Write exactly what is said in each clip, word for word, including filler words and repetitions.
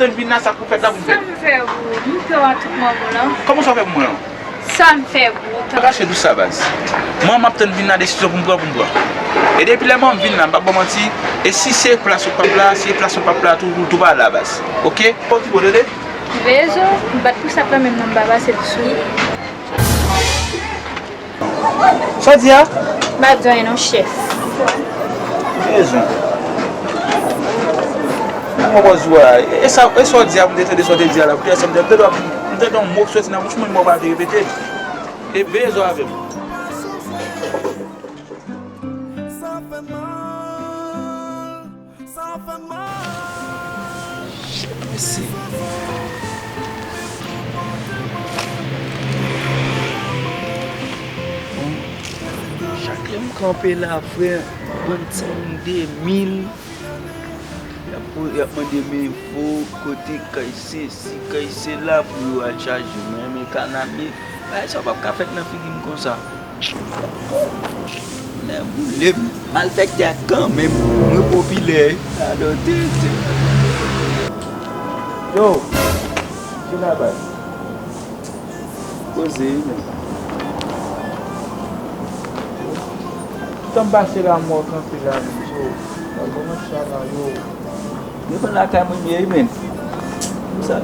Tann vin la, sa k pou fèt la pou m fè. Sa m fè pou ou? M pè w a tout mòbo lan. Kòman sa w fè pou mwen an? Sa m fè pou ou? Pa kache dous sa, baz. Mwen, m ap tann vin la, desizyon pou m pran, pou m pran. E depi lè mwen m vin la, m p ap ba w manti, e si se plas ou p ap la, si se plas ou p ap la, tou, tou, tou pa la, baz. Oke? Okipe w, tande? Vezo, m bat pou sa kanmenm nan, m pa pase dous ou. Sa w di a? M pa di anyen non, chèf. Ou gen rezon. Mwen wè w a. E sa, e sa w di a, pou m te tande sa w te di a la, pou te sanble m tande, m tande yon mo k soti nan bouch mwen, mwen pa vle repete. E veye zo avè m. Sa fè mal. Mèsi. Bon, chak lè m kanpe la, frè, bann timoun de mil, y ap, y ap mande m enfo, kote kay sesi, kay sela pou yo al chaje. Mwen renmen kanapye. Bagay sa yo p ap ka fèt nan figi m konsa. Lè boule m, malfektè a kanmenm, mwen popilè. Alò, tete. Yo, ki la baz? Poze wi, men. Toutan m pase la, m wè w kanpe la, men, yo. Mwen kòmanse sa la, yo. Devan lakay mwen m ye wi, men. Sa.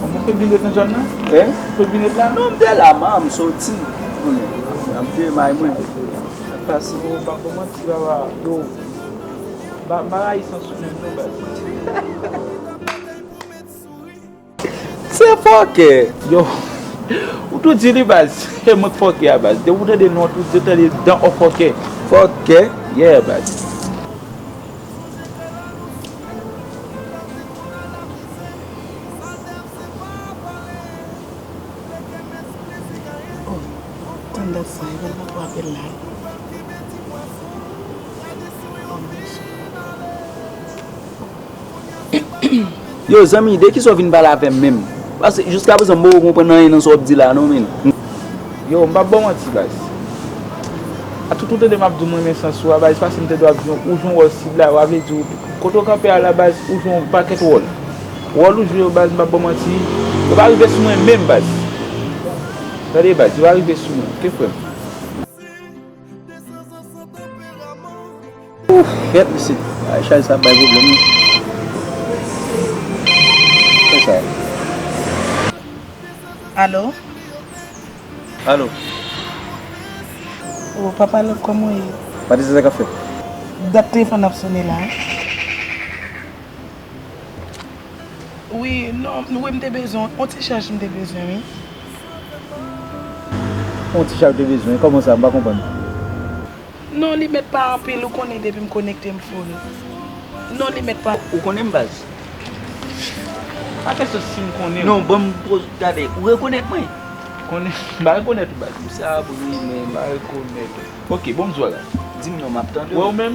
Mwen fèk vin ret nan zòn nan? Hein? Mwen fèk vin ret la? Non, m te la, man, m soti. Konnen. M te may mwen. Sa k pase? Yo, m p ap ba w manti, papa. Yo. M pa, m pa rayi sans ou menm, non, baz. Se fòkè. Yo, ou tou di li, baz. Se mwen k fòkè a, baz. Depi ou tande non, ou tou di, tande dan ò fòkè. Fòkè? Yeah, baz. Oh, tandans sa, e pa poko apèl la. Oh, mesye. Yo, zanmi, de kisa w vin pale avè m menm? Paske jiskaprezan m poko konprann anyen nan sa w ap di la non, men. Yo, m p ap ba w manti, baz. A tout ou tande m ap di w m renmen sans ou a, baz, paske m tande w ap di w jwe yon wòl sibla, sa vle di w, kote w kanpe a la, baz, ou jwe yon pakèt wòl. Wòl ou jwe yo, baz, m p ap ba w manti, yo pa rive sou mwen menm, baz. Tande, baz, yo pa rive sou mwen, oke, frè m? Ouf, kèt, mesye. Ay, chay sa ap bay pwoblèm, wi. Konsa. Alo? Alo? O, Papa Love, kòman w ye? Patrizya, sa k ap fèt? Dat telefòn ap sone la. Wi, non, wi, m te bezwen, yon ti chaj m te bezwen, wi. Yon ti chaj ou te bezwen, kòman sa? M pa konprann. Non, li mèt pa anpil, ou konnen depi m konekte m full. Non, li mèt pa. Ou konnen m, baz? Pa kesyon si m konnen w. Non, ban m poz, gade, ou rekonèt mwen? Konnen, m pa rekonèt ou, baz. Misye a bri, men m pa rekonèt ou. Ok, bon, m di w la. Di m non, m ap tande w. Wè w menm?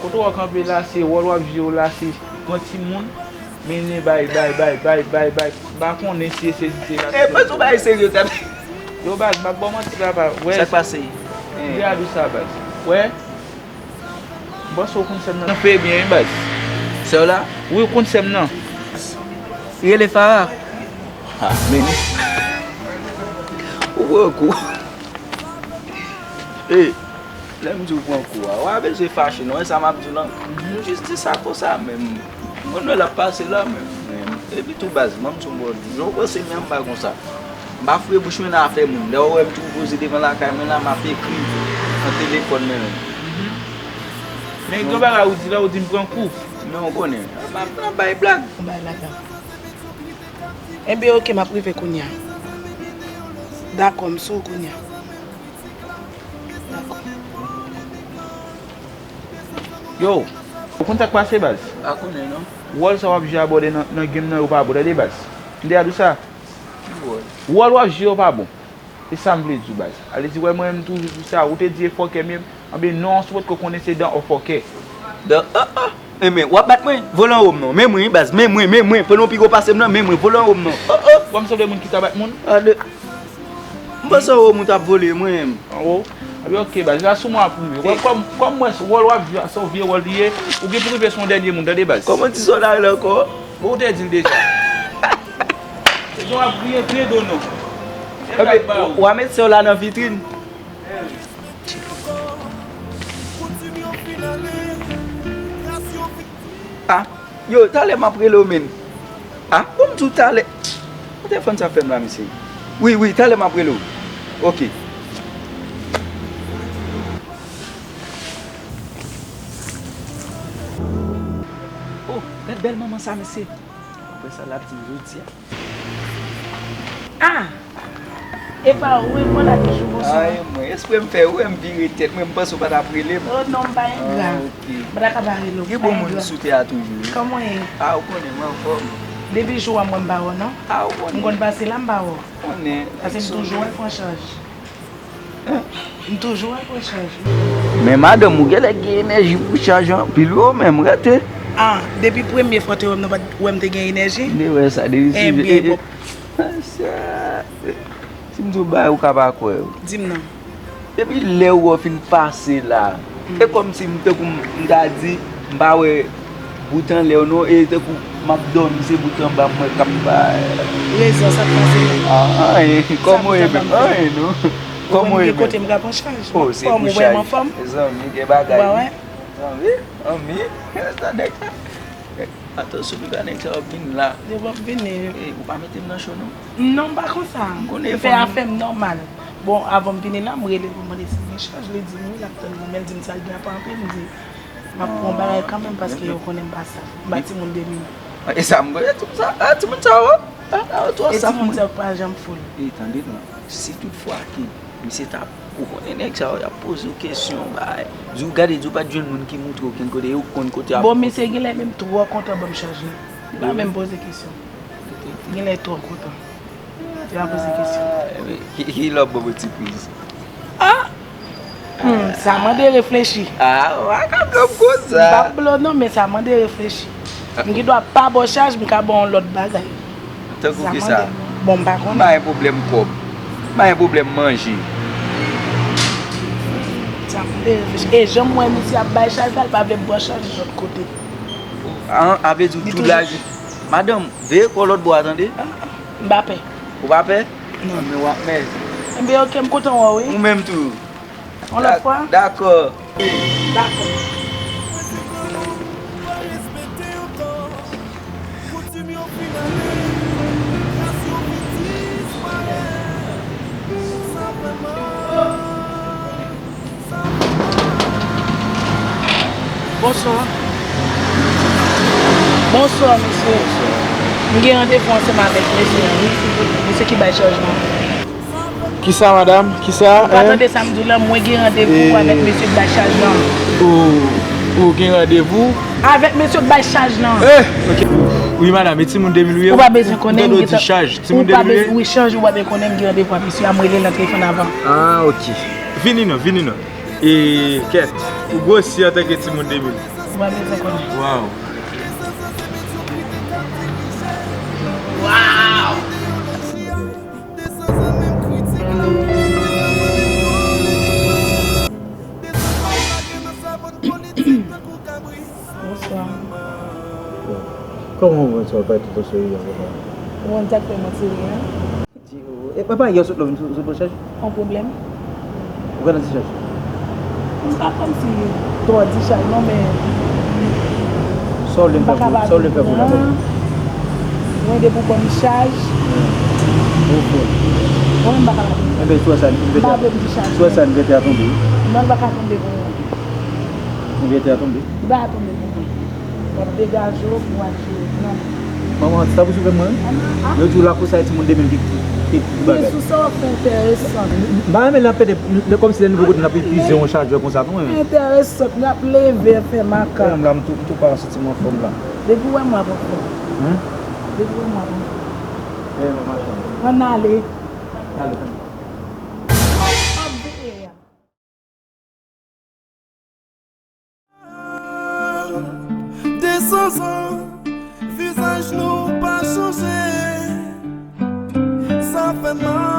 Kote w kanpe la, se wòl w ap jwe la, se pran timoun, mennen bay, bay, bay, bay, bay, bay. M pa konnen si e sezi se la. E, pran sou bagay serye, tande. Yo, baz, m ap ba w manti, papa. Wè. Sa k pase? M te a di w sa, baz. Wè. M panse w konn sè m nan. Nan fè byen, wi, baz. Sè w la? Wi, w konn sè m nan. Rele Farah. Ha, men. Ou pran kou. Ey, lè m di w pran kou a, w a bezwen fache non, e sa m ap di w lan. M jis di sa konsa, men m konn wè l ap pase la, men, men epi tou baz, ban m di w yon bagay, jan w panse m nan m pa konsa. M pa foure bouch mwen nan afè moun. Lè w wè m tou poze devan lakay mwen la, m ap ekri nan telefòn mwen menm. Men gen bagay ou di la, ou di m pran kou. Men w konnen, m ap nan bay blag. Bay blag la. Enben, oke, m ap rive kounye a. Dakò, m sou ou kounye a. Dakò. Yo, ou konn sa k pase, baz? Pa konnen, non. Wòl sa w ap jwe abòde nan, nan game nan, yo pa bon, tande, baz. M te a di w sa. Ki wòl? Wòl w ap jwe yo pa bon. E sa m vle di w, baz. Ale di, wè, mwen menm toujou di sa, ou te di e fòkè m ye, anben non, si w potko konnen se dan ò fòkè. Dan, ah, ah. Enben, w ap bat mwen? Vole anwo m non. Men mwen, wi, baz. Men mwen, men mwen. Pandan w pi gwo pase m nan, men mwen. Vole anwo m non. Oh, oh. Wè m sanble moun ki ka bat moun? Ade. M panse anwo m ou t ap vole, mwen menm. Anwo? Anben, oke, baz. La sou mwen ap rive. Wè, kòm, kòm mwen, wòl w ap jwe a, se yon vye wòl li ye, ou gen pou rive sou yon dènye moun, tande, baz. Kòman ti sòl la rele ankò? Bon, ou te di l deja. Se jan w ap griyen ple do non. Epi, w a met se w la nan vitrin. Ah, yo, talè m ap rele w, menn. Ah, bon, m di w talè. Ou telefòn sa fè m la, mesye. Wi, wi, talè m ap rele w. Ok. Oh, gad bèl manman sa, mesye. Apre sa, l ap di m jodi a. Ah! Epa ou wi, bon la toujou, bonswa. Ay, mwen, espre m fè ou wè m vire tèt mwen, m panse w pa t ap rele m. Oh non, m pa engra. Ah, ok. M pa ta ka pa rele w, m pa engra. Gen bon moun sou tè a toujou wi. Kòman w ye? Ah, ou konnen, mwen anfòm. Depi jou a mwen m pa wè w non. Ah, ou konnen. M konn pase la, m pa wè w. Konnen. Paske m toujou wè l pran chaj. M toujou ap pran chaj wi. Men madanm, ou genlè gen enèji pou chaj anpil wi, ou menm rete. Ah, depi premye fwa w te wè m nan, pa t wè m te gen enèji? M te wè sa depi sou... Ebyen, bon. Sa, si m di w bagay, ou ka pa kwè wi. Di m non. Depi lè ou fin pase la, e kòmsi m tankou m, m ta di, m pa wè bout anlè w non, e tankou m ap dòmi, se bout anba m wè k ap bay. Rezon, sa k pase? Ah, anyen, kòman w ye menm? Anyen non. Kòman w ye menm? Kote m ka pran chaj. Oh, se pou chaj. Zanmi, gen bagay wi. Zanmi, zanmi, sa nèg sa. Atansyon, piga nèg sa yo ap vin la. Yo p ap vini. Eh, ou pa mete m nan cho non. Non, m pa konsa. M konnen fè afè m nòmal. Bon, avan m vini la, m rele pou mande si l gen chaj, li di m wi, l ap tann mwen, men l di m sa l gen apa anpil, m di, m ap pran yon bagay kanmenm paske yo konnen m pa saf. M pa timoun de minit. E sa m konnen, timoun sa, ah, timoun sa yo, ah, ah, yo twò saf. E timoun sa yo pa janm foul. E tande non, si tout fwa ke misye ta, ou konnen nèg sa yo, y ap poze w kesyon, bay. Di w gade, di w pa t jwenn moun ki moutre w okenn kote, e ou k konn kote y ap. Bon, misye genlè menm twò kontan ban m chaj la. Li pa menm poze kesyon. Genlè twò kontan. Li pa poze kesyon. Ah, ki, ki lè w ap ban m yon ti priz? Ah! Hmm, sa mande reflechi. Ah, w pa ka blo m konsa. M p ap blo non, men sa mande reflechi. M gen dwa pa ba w chaj, m ka ba w yon lòt bagay. Tankou kisa? Bon, m pa konnen. M pa gen pwoblèm kòb. M pa gen pwoblèm manje. Sa mande reflechi. E jan m wè misye ap bay chaj la, l pa vle m pran chaj lòt kote. Ah, a vle di w tou blayi. Madanm, veye kò w lòt bò a, tande? Ah, ah, m pa pè. Ou pa pè? Non. Men w ap mèt. Enben, ok, m kontan wè w, wi. Ou menm tou. Yon lòt fwa? Dakò. Dakò. Bonswa. Bonswa, mesye. M gen randevou ansanm avèk mesye a, wi. Mesye ki bay chaj la. Kisa, madanm? Kisa? Ou pa tande sa m di w la, mwen gen randevou avèk mesye k bay chaj lan. Ou, ou gen randevou? Avèk mesye k bay chaj lan. Eh, ok. Wi, madanm, e timoun de mil ou ye? Ou pa bezwen konnen m gen chaj. Timoun de mil ou ye? Wi, chaj, ou pa bezwen konnen m gen randevou ak mesye a, m rele l nan telefòn avan. Ah, ok. Vini non, vini non. E, kèt, ou gwosi antanke timoun de mil. Ou pa bezwen konnen. Waw. Waw. Bonswa. Kòman w konn sa w pa tout an seri an konsa? Ou konn sa k fè m an seri an? Di, oh, e papa, yè w sot la w vin sot, sot pran chaj? Yon pwoblèm. Ou pral nan dichaj? M pa kòmsi twò dichaj non, men sa w vle m fè pou, sa w vle m fè pou la? Mwen de pou ban m chaj. Bon, bon. Mwen menm m pa ka pa di. Enben, sou sa, m vete a, sou sa, m vete a tonbe. Non, l pa ka tonbe pou mwen. M vete a tonbe. Li pa ka tonbe pou mwen. W ap degaje w pou w al jere. Non. Manman, sa pou sou fè mwen? Yo di w lakou sa e timoun de mil ki, ki, ki bagay. Men sou sa w ap fè enteresan. M pa renmen lè n ap pede, lè kòmsi lè n rive kote n ap epuize yon chajè konsa non, men. Enteresan, n ap leve fè makak. Mwen menm la, m tou, m tou pa santi m anfòm la. Depi w wè m w ap anfòm. Hein? Depi w wè m w ap anfòm. Eh, manman, ann ale. Ale, tann. Ap veye a. De san zan, vizaj nou pa chanje. Sa fè mal.